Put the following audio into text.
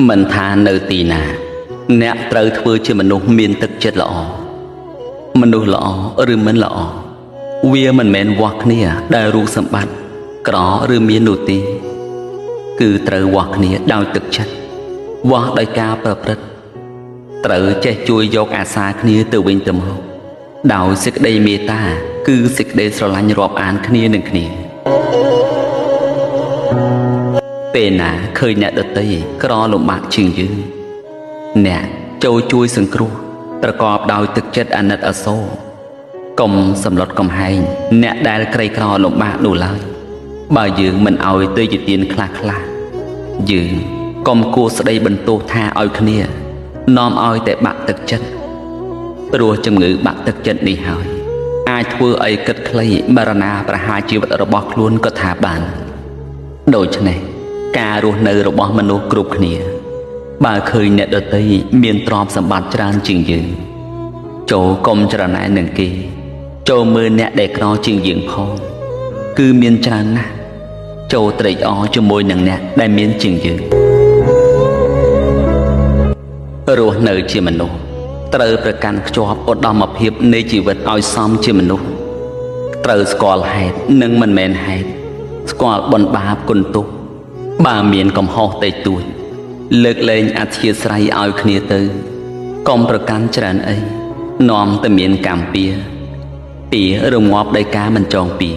មិនថានៅទីណា អ្នកត្រូវធ្វើជាមនុស្សមានទឹកចិត្តល្អមនុស្សល្អឬមិនល្អវាមិនមែនវាស់គ្នាដែលរូបសម្បត្តិក្រឬមាននោះទេគឺត្រូវវាស់គ្នាដោយទឹកចិត្តវាស់ដោយការប្រព្រឹត្តត្រូវចេះជួយយកអាសាគ្នាទៅវិញទៅមកដោយសេចក្តីមេត្តាគឺសេចក្តីស្រឡាញ់រាប់អានគ្នានឹងគ្នាពេលណាឃើញអ្នកដទៃក្រលំបាកជាងយើងអ្នកចូលជួយសង្គ្រោះប្រកបដោយទឹកចិត្តអាណិតអាសូរកុំសម្លុតកំហែងអ្នកដែលក្រីក្រលំបាកនោះឡើយបើយើងមិនឲ្យទៅជាទានខ្លះខ្លះយើងកុំគួរស្ដីបន្ទោសថាឲ្យគ្នានាំឲ្យតែបាក់ទឹកចិត្តព្រោះជំងឺបាក់ទឹកចិត្តនេះហើយអាចធ្វើឲ្យគិតខ្លីមរណាប្រហារជីវិតរបស់ខ្លួនក៏ថាបានដូច្នេះការរស់នៅរបស់មនុស្សគ្រប់គ្នាបើឃើញអ្នកដទៃមានទ្រព្យសម្បត្តិច្រើនជាងយើងចូលកុំច្រណែននឹងគេចូលមើលអ្នកដែលក្រជាងយើងផងគឺមានច្រើនណាស់ចូលត្រេកអរជាមួយនឹងអ្នកដែលមានជាងយើងរស់នៅជាមនុស្សត្រូវប្រកាន់ខ្ជាប់ឧត្តមភាពនៃជីវិតឲ្យសមជាមនុស្សត្រូវស្គាល់ហេតុនិងមិនមែនហេតុស្គាល់បុណ្យបាបគុណទោសបើមានកំហុសតិចតួចលើកលែងអធ្យាស្រ័យឲ្យគ្នាទៅកុំប្រកាន់ច្រើនអីនាំតែមានកម្មពៀពីរងាប់ដោយការមិនចងពៀ